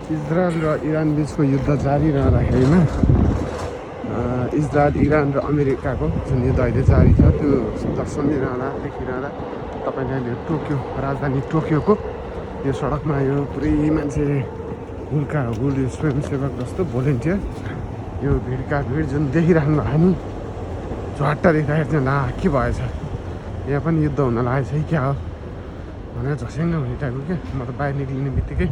Israel र Iran बिचको युद्ध जारी रहँदाखेरिमा इजरायल इरान र अमेरिकाको जुन युद्ध अहिले जारी छ त्यो दर्शनिरहँदा देखिरहँदा तपाईँले अहिले टोकियो राजधानी टोकियोको यो सडकमा यो पुरै मान्छे हुल्का हुल यो स्वयंसेवक जस्तो भोलिन्टियर यो भिडका भिड जुन देखिराख्नु भयो नि झट्ट देख्दाखेरि चाहिँ ला के भएछ यहाँ पनि युद्ध हुन लागेको छ कि क्या हो भनेर झस्याङ्ग हुने टाइपको क्या म त बाहिर निक्लिने बित्तिकै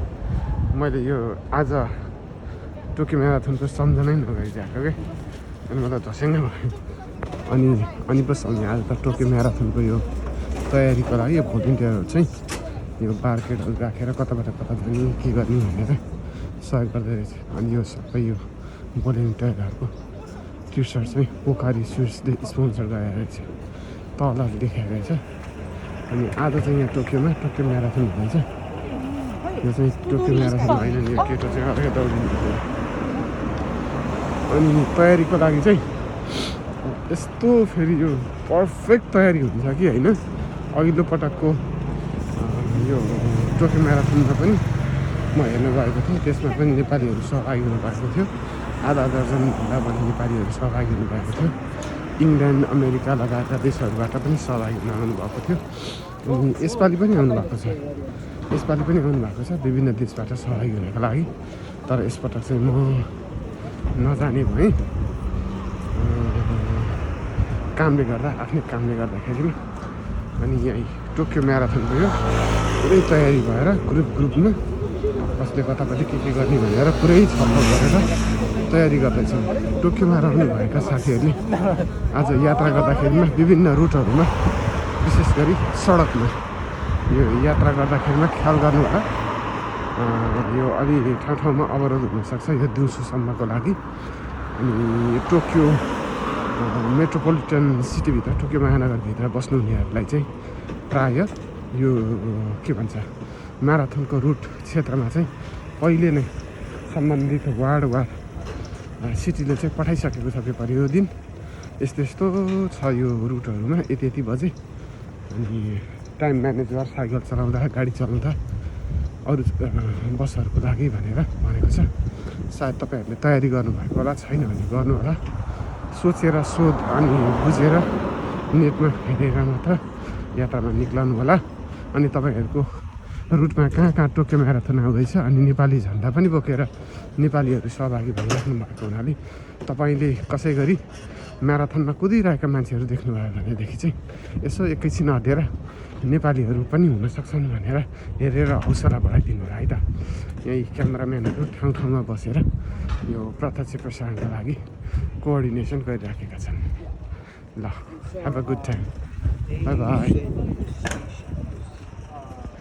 मैले यो आज टोकियो म्याराथनको सम्झनै नगरिदिएको क्या अनि म त झस्याङ्ग भयो अनि पो सम्झेँ आज त टोकियो म्याराथनको यो तयारीको लागि यो भोलिन्टियरहरू चाहिँ यो बार्केटहरू राखेर कताबाट कता जाने के गर्ने भनेर सहयोग गर्दै रहेछ अनि यो सबै यो भोलिन्टियरहरूको टी सर्ट चाहिँ पोखरी सुजले स्पोन्सर गरेर रहेछ तल देखाएको रहेछ अनि आज चाहिँ यहाँ टोकियो म्याराथन भन्छ यो चाहिँ टोकियो म्याराथन होइन नि यो केटो चाहिँ अलिक दौडिनु अनि तयारीको लागि चाहिँ यस्तो फेरि यो पर्फेक्ट तयारी हुन्छ कि होइन अघिल्लो पटकको यो टोकियो म्याराथनमा पनि म हेर्न गएको थिएँ त्यसमा पनि नेपालीहरू सहभागी हुनुभएको थियो आधा दर्जनभन्दा बढी नेपालीहरू सहभागी हुनुभएको थियो इङ्ल्यान्ड अमेरिका लगायतका देशहरूबाट पनि सहभागी हुन आउनुभएको थियो अनि यसपालि पनि आउनुभएको छ विभिन्न देशबाट सहभागी हुनको लागि तर यसपटक चाहिँ म नजाने भएँ कामले गर्दा आफ्नै कामले गर्दाखेरि अनि यहीँ टोकियो म्याराथनको यो पुरै तयारी भएर ग्रुपमा कसले कतापट्टि के गर्ने भनेर पुरै छलफल गरेर तयारी गर्दैछन् टोकियोमा रहनुभएका साथीहरूले आज यात्रा गर्दाखेरिमा विभिन्न रुटहरूमा विशेष गरी सडकमा यो यात्रा गर्दाखेरिमा ख्याल गर्नु होला यो अलि ठाउँमा अवरोध हुनसक्छ यो दिउँसोसम्मको लागि अनि टोकियो मेट्रोपोलिटन सिटीभित्र टोकियो महानगरभित्र बस्नुहुनेहरूलाई चाहिँ प्राय यो के भन्छ म्याराथनको रुट क्षेत्रमा चाहिँ पहिले नै सम्बन्धित वार्ड वा सिटीले चाहिँ पठाइसकेको छ पेपर यो दिन यस्तो छ यो रुटहरूमा यति बजे अनि टाइम म्यानेज गरेर साइकल चलाउँदा गाडी चलाउँदा अरू बसहरूको लागि भनेर भनेको छ सायद तपाईँहरूले तयारी गर्नुभएको होला छैन भने गर्नु होला सोचेर अनि बुझेर नेटमा हेरेर मात्र यात्रामा निक्लनु होला अनि तपाईँहरूको रुटमा कहाँ टोकियो म्याराथन आउँदैछ अनि नेपाली झन्डा पनि बोकेर नेपालीहरू सहभागी भइराख्नु भएको हुनाले तपाईँले कसै गरी म्याराथनमा कुदिरहेका मान्छेहरू देख्नुभयो भनेदेखि चाहिँ यसो एकैछिन हटेर नेपालीहरू पनि हुनसक्छन् भनेर हेरेर हौसला बढाइदिनु होला है त यही क्यामराम्यानहरू ठाउँमा बसेर यो प्रत्यक्ष प्रसारणका लागि कोअर्डिनेसन गरिराखेका छन् ल have a good time by by